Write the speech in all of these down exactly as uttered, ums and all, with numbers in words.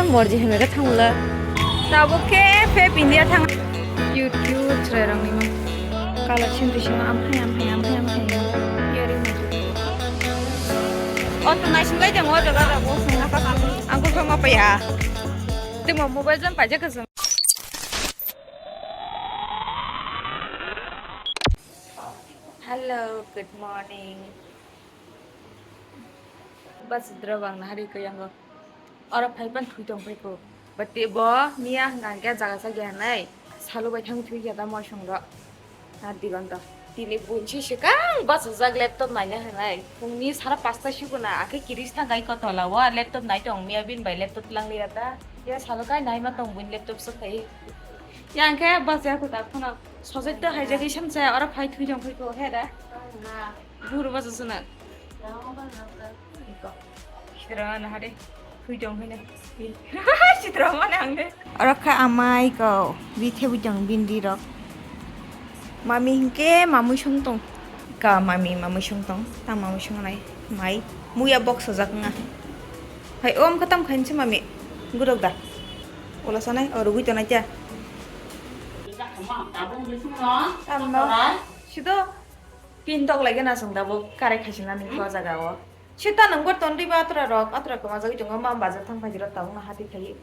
Morji hwnwi khe thangla. Tabuk khe Feb India thang. Cute cute chwrairokni mang. Kala sindri sima amhai amhai amhai amhai. Yari maju. O to naisinglai jang o jaga jago sungna ka. Ang ko ma paya. Temo mobile jam paja ka sung. Hello, good morning. Bus drop ang nahari ko yango. Oro phai pan thui tong phai ko. But bo miya hwnka hwnkhe jaga sa gya nai. Salu bai thang thui gya da mosong ro. Na digon to. Tini bunsi swkang bus jak laptop naina hwnai. Phungni sara pasta sukuna akhe kiris thang kai ko tola o laptop nai tong miya bin bai laptop lang liya ta. Ya salu kai nai ma tong bun laptop so khai. Yang khe bus ya ko da khona. Sojek to hai jagi samsa oro phai thui tong phai ko he da. Buru bus suna. Iko. Sitra na hade. Thui tong phai na. Sitra mane ang de. Oro kha amai ko. Bi thebu tong bindi rok. Mami hingke mamui song tong. Ka mami mamui song tong. Ta mamui song nai. Mai. Muya box sojak nga. Hai om khatam khain se mami. Gurok da. Ola sanai. O rugui tonai cha. Tamno. Sido. Pin tok lai gana song da bo kare khaisina ni ko jaga o. Sita nang bo ton riba atra rok, atra ko majagui tongo ma bazar thang phai rok tabuk na hati khai.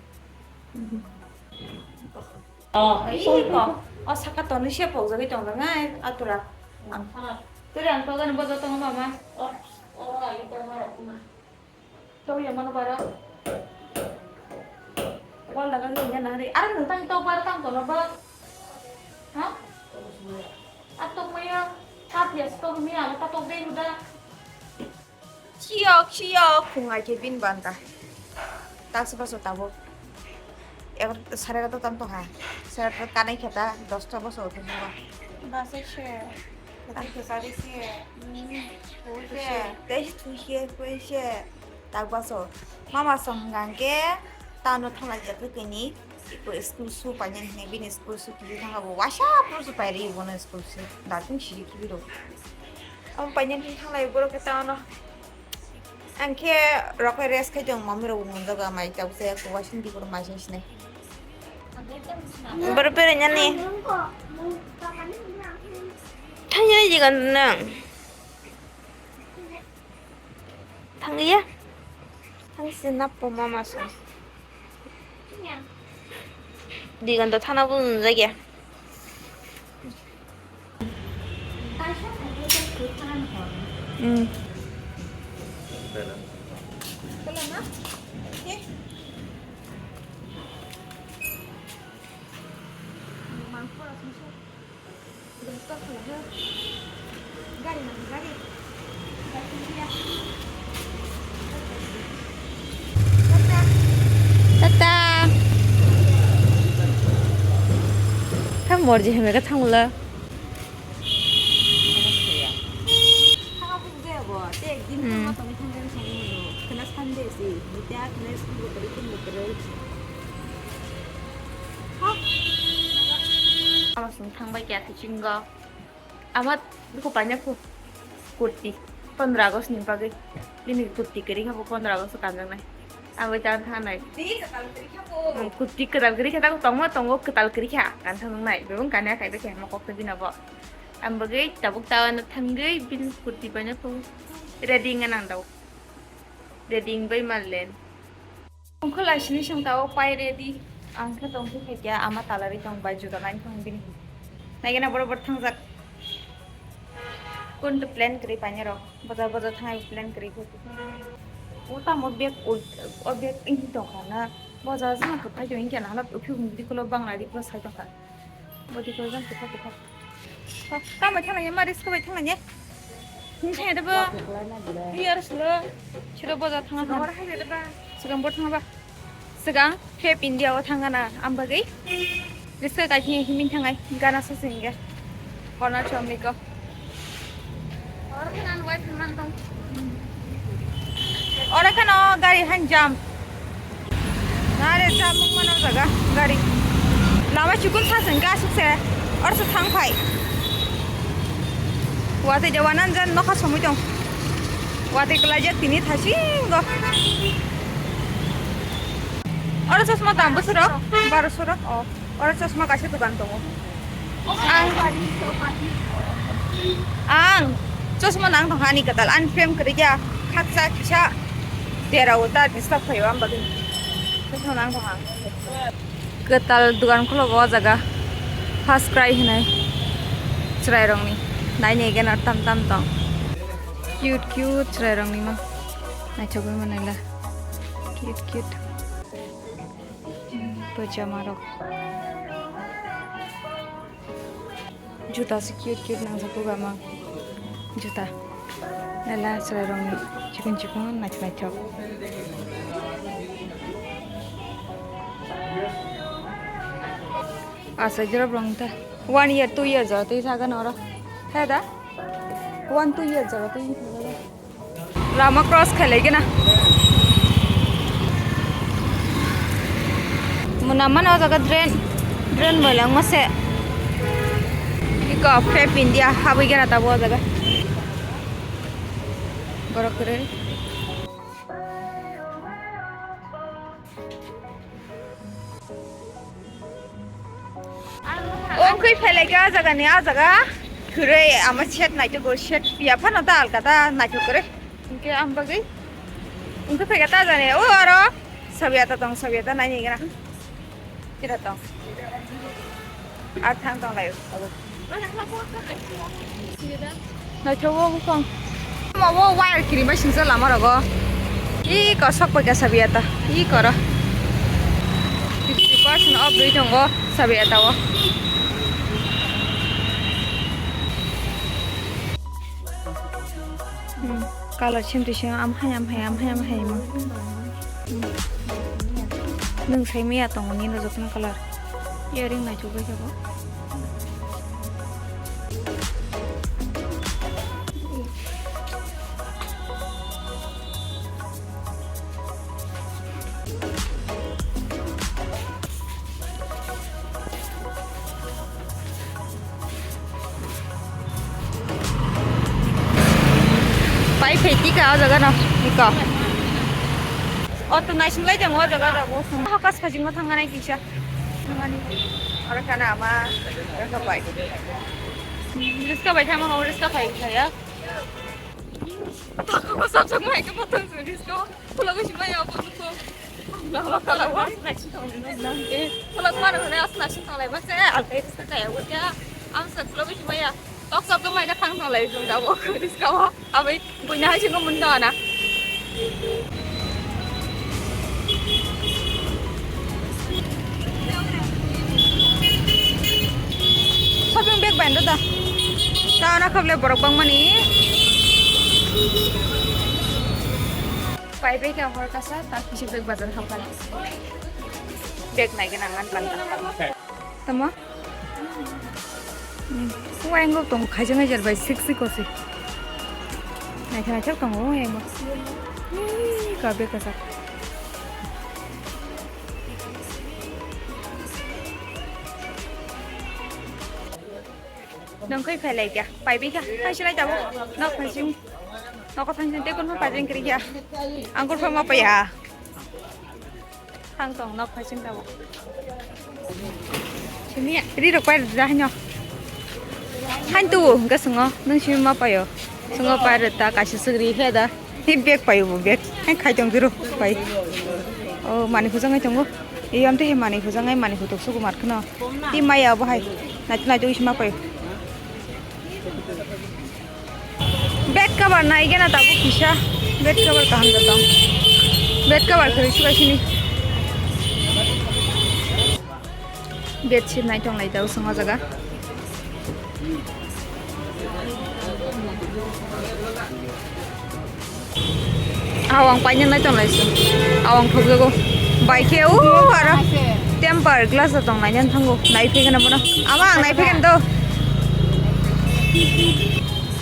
Oh, iko. O saka ton ni se phok jagui tong ngai atra. Ang. Turi ang to gana bo jotong mama. Oh, oh, iko ma. Tawya mano bara. Wal daga ni nya nari. Are nang tang tok bara tang kono ba. Ha? Atok maya. Kat ya stok mi ang ta tok dei huda. Chiyok chiyok khungai khe bin banta. Tas baso tabuk. Egar sare egarta tam to ha. Sare egarta kanai kheta dosta baso uthai sabo. Basa se. Kati khesari se. Tei thui se thui se. Tak baso. Mama song hwnkha hwnkhe tano thangla jatwi kini. Iko school su painani hwnwi bini school su kiri thangkha bo waisa phuru su pairi bono school su. Datung siri kiri rw. Amo painani hwnwi thanglai borok khe tano. Ang khe rok khe rest khai tong mami rok bo monjago amai tabuk jaya khe waising di borok mai sing sinai. Borok berai nani. Thangya jigan nang. Thangya. Thangsi napo mama sa. Digan to thana bo nunjak ya. Hmm. Tata. Kha morji hwnwi khe thangla. Thangma buk jaya bo, tei ekdin Hmm. thangma tongwi thangkhe wngkha nini no. Khwna Sunday se, butia khwna school bo kwrwi, tei bo kwrwi. Hok. Ama song thangbai kya kuchingo. Ama buku paina ku kurti. Pondro August ni bagwi. Bini kurti kwrwi kha bo pondro August o kanjaknai. Ang bai tang thangnai. Di kwtal kwrwi kha bo. Hmm, kurti kwtal kwrwi kha, tamo tongo kwtal kwrwi kha. Kan thang nai. Bebong kanya kai bai kha mo kok to bina bo. Ang bagwi tabuk tawa no thangwi bini kurti paina ku ready wngna nang dao. Ready wngbai malen. Ongkha lai sini song tao pai ready. Ang khe tong khe khaikya ama talari tong bai juda nai thang bini. Naigena boro boro thangjak. Kun to plan kwrwi paina rok. Bajar bajar thangai plan kwrwi khe. O tamo bag o, o bag wngwi tongkha na. Bajar jang khe phai tong wngkha na hala uphi uphi dikolo bangla dikolo sai tongkha. Body ko jang kitha kitha. Tamo thangna ye, maris ko bai thangna ye. Ni thangna de bo. Ni ar sulo. Chiro boja thangna. Sugar hai de ba. Sugar bo thangna ba. Sugar Feb India o thangna am bagwi. Riska kai hi himin thangai gana sa singe. Kona chomni ko. Or khanan wai phaman tong. Oro kheno gari han jam. Nare jam mung mano jaga gari. Lama chukun sa seng ka sukse. Or sa thang phai. Wate jawanan jan nokha somoi tong. Wate kelajak tini thasingo. Oro chosma dam bwswk rok? Baro sw rok. Oh, oro chosma kaisa dogan tongo. Ang, ang chosma nang tongkha ani kwtal. Ani frame kwrwi ya. Khaksa kisa dera o ta disturb khaio ang bagwi. Chosma nang tongkha. Kwtal dogan khulok o jaga. First cry hinai chwrai rokni. Naini gena tam tam tong. Cute cute chwrai rokni ma. Naithogwi manai la. Cute cute. Hmm, pajama rok. Juta se cute cute nangjago gama. Juta. Nela chwrai rokni chikon chikon naithok naithok. Asa jora bwrong ta. One year, two year jora twi sagan oro. He da? One, two year jora twi. Lama cross khailai gana. Muna mano o jaga drain, drain moila wngma se. Iko Fab India habwi gana tabo o jaga. Borok kwrwi. Ongkhui phailai kha o jaga ni, o jaga. Kwrwi ama shed naitugwi, shed phiya phano ta alka ta naitugwi. Hwnkhe ang bagwi. Ongkhui phaikha ta jani. O aro sabiya ta tong, sabiya ta naini gana. Kira tong. Ar thang tong lai. Naithogo buphang. Omo bo wire kirimai singsa lama rogo. Ih, kosok pai kha sabiya ta. Ih, koro. Fifty percent off dui tongo sabiya ta o. Hmm, color sim twi sim, am hai, am hai, am hai, am hai, mo. Hmm. Nwng sai maya tongo nini jotono color. Earring naithok bai kha bo. Pai phai tika o jaga no, iko. O to naising lai jang o jaga rogo. Hakas khajing ma thang nai kisa. Thang ani. Oro kana ama, oro ka bai. Riska bai thang ma, riska bai kaya. Tako ko sab jang mai ka patang riska. Khulok bai sima ya, khulok ko. Khulok mano hone asna sing tong lai ba se, alkai riska kaya bo kya. Ang sa khulok bai sima ya. Tok sab tong lai na khang tong lai jung da bo riska o. Abai buina hai sing ko mun da na. Shopping bag bai da. Ta na khable borok bang mani. Pai bai ka hor kasa ta kisi bag bazar kham kani. Bag nai gana ngan pan ta. Tamo? Hmm. Wayang go tong khaijang hajar bai sixty kosi. Nai kha nai thok tongo wayang go. Ih, ka bag kasa. Nongkhoi phailai kha, paibai kha, thaisonai tabuk, nok thaising, nogo thaising tei kunphang paijeng kwrwi kha, ang kunphang ma paiya. Thang tong nok thaising tabuk. Sini ri rok pai rwja haino. Hain tu hwnkhe swngo, nwng simi ma paio. Swngo pai rwta kaisa swk ri khe da. Hi bag paio bo bag. Hai khai tong juro pai. O mani hujang hai tongo. Ei amte he mani hujang hai mani hutuk suku mat khno. Ti maya bo hai. Naitu naitu isi ma paio. Bed cover nai gana tabuk kisa. Bed cover kaham da tong. Bed cover khri suka sini. Bed sheet nai tong lai tau swngo jaga. Awang paina nai tong lai se. Awang thokjago. Bai khe o aro temper glass o tong nai nang thango. Nai phegena bono. Ama ang nai phegen do.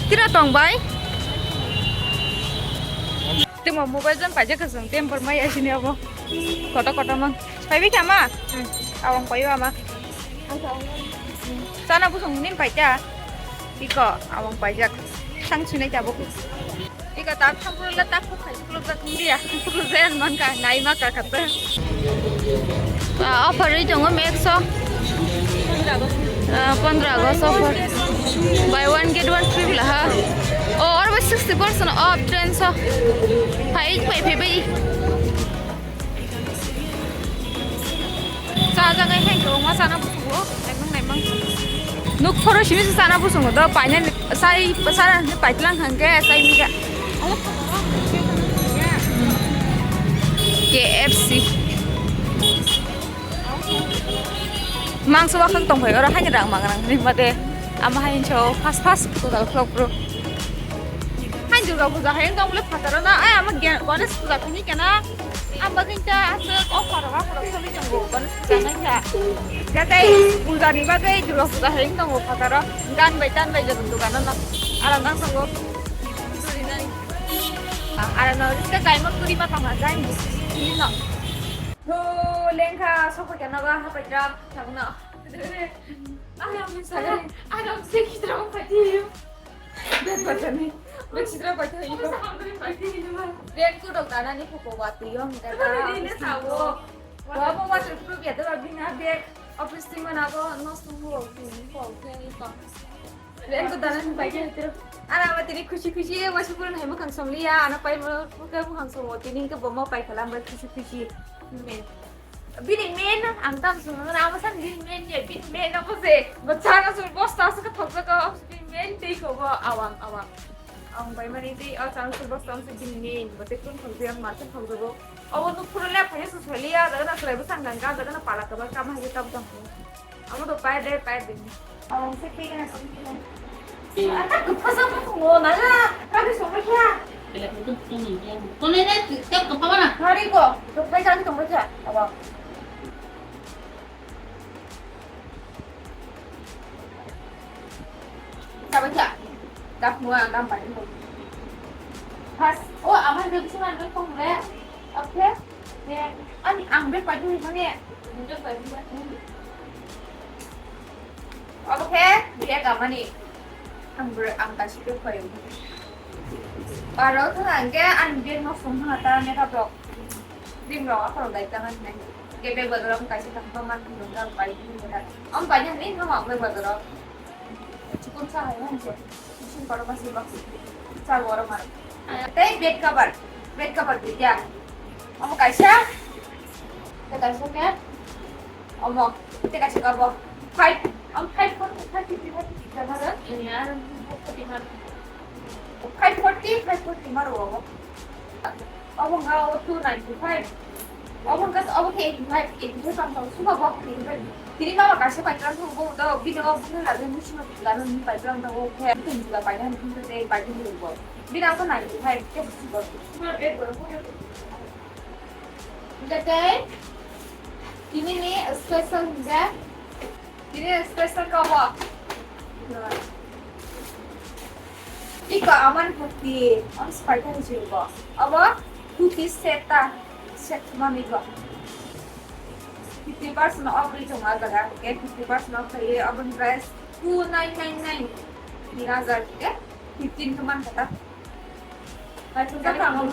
Tira tong bai. Temo mobile jon paijak kha chwng temper mai asini abo. Koto koto mang. Paibi kha ma? Awang paio ama. Chana busong nin paita. Iko awang paijak. Sang sunai tabuk. Ika ta thampurla ta khuk khai khuluk jak liya. Khuluk jak man ka nai ma ka kata. Ah, offer ri tongo Max o. Ah, pondro August offer. Buy one get one free bla ha. Oh, or sixty percent off trend so. Phai phai phai bai. Cha jagai hai kwbangma chana busungo, naimang naimang. Nuk phoro simi se chana busungo do, painani, sai, sana ni paitlang hangke, sai mika. K F C. Mangso wakhak tongphai, oro haini rang mangrang rimade. Ama hain so, fast fast, total vlog bro. Hai Durga Puja hai wng tong bole phataro na, ai ama Ganesh Puja thani kena. Ang bagwi ta aswk offer rok, offer rok soli tongo, Ganesh Puja nai kha. Gatai puja ni bagwi, Durga Puja hai wng tongo phataro. Gan bai tan bai joto dogano no. Aram nang tongo. Aram no, riska kaima turi ma tong ha, gan bisi no. To lengkha, sokha kena ba, hapai dram, thago no. Aram se, aram se, kidra ma pati. Bek bajani. Bek sidra bai thai. Bek ko dok dana ni phuko wa tu yong da. Wa mo wa tu pru bia da bina bek. Office team na go no su mo tu ko ke ko. Bek ko dana ni bai thai. Ara ma tini khushi khushi wa su purun hai mo khang som liya. Ana pai mo ka mo khang som tini ka bo mo pai khalam bai khushi khushi. Bini men ang tam sung na amo san bini men ye bini men amo se. Bo chana sung bosta se ka thok ka bini men tei ko bo awang awang. Ang bai mani tei o chana sung bosta se bini men bo te kun thok je ang mar thok je bo. Abo nuk phuru le phai su sali ya da na srai bo sang gang ga da na pala ka ba kam ha je tam tam. Amo to pai de pai de. Ang se pe na sung. Ata kupasa mo nala ka bi sung kya. Kone ne tep to pabana. Hari ko, to pai jang to mo kya. Abo. Sabacha, dak mua dam pai mo. Pas, oh, amar bebisi man ko mo le. Oke. Ne, ani ang be pai mo ne. Oke, dia kamani. Ang ber ang kasih ke pai. Aro tu ang ke ang be no sum hata ne ka bok. Dim rok akhorok dai tangan nai. Ke bag bazar am kaisa tang tong man thung jang pai thung jang. Am pai nang ni no ma bag bazar am. Chikon sa hai han je. Chikon paro ma si bak si. Sa wara mar. Tei bed cover. Bed cover di ya. Am kaisa. Tei kaisa ke. Omo. Tei kaisa ka bo. Five. Am five forty, five fifty, five fifty ka na. Ini ar forty mar. Five forty, five forty mar omo. Obo wngkha o two ninety five. Obo wngkha obo khe eighty five, eighty five ang tong suka bo eighty five. Tini mama kaisa pai tang thung bo do bini o bini lage musi ma gano ni pai tang thung o khe tini juda pai tang thung te pai tang thung bo. Bini ang ninety five khe suka. Jate tini ni special hingga. Tini special ka bo. Iko aman kurti, ang spider jilbo. Abo kurti set ta, set mami go. Fifty percent off ri jong a jaga, ke fifty percent off khaye, abo price two nine nine nine. Tin hajar ke fifteen ka man kata. Hai, tu ka mo.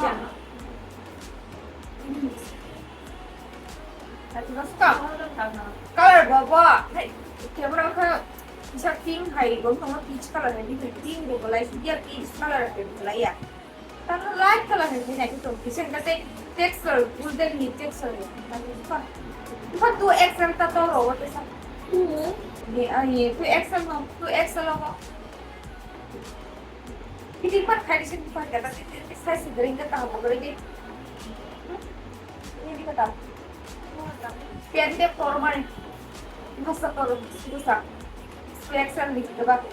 Color bo bo. Hai, camera kha isa pink hai bo, peach color hai, pink bo bo lai, dia peach color hai bo lai ya. Tano light color hai nai to, kisa kate texture, golden ni texture. Ipa two X L ta to ro, te sa. Ni, ah, ye, two X L no, two X L ho. Ini pat khai di sini pat kata, size green kata apa green ni? Ini kata. Pente formal. Masa to bisa. Two X L ni kita bak.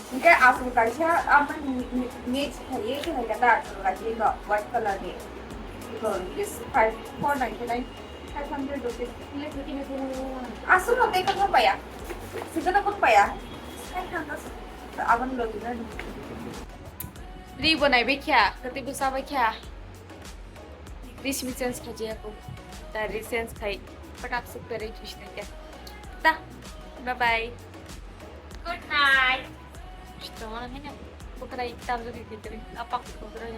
Hingke aswk kaisa amtwini match khaiye, khe hai khe da aswk kaisa eko white color ni. Eko rupees five, four ninety nine, five hundred rupees. Aswk no tei kwthang paya. Sikhe no kwthang paya. Five hundred. Aboni logi na. Ri bo naibai kha, kwtwi bwsa bai kha. Ri simi change khaijaya ko. Ta ri change khai. Patak suk perai thusi nai kha. Ta. Bye bye. Good night. Strong na hai na. Bwkhwnai tamjagwi khe twi, a pak bwkhwnai.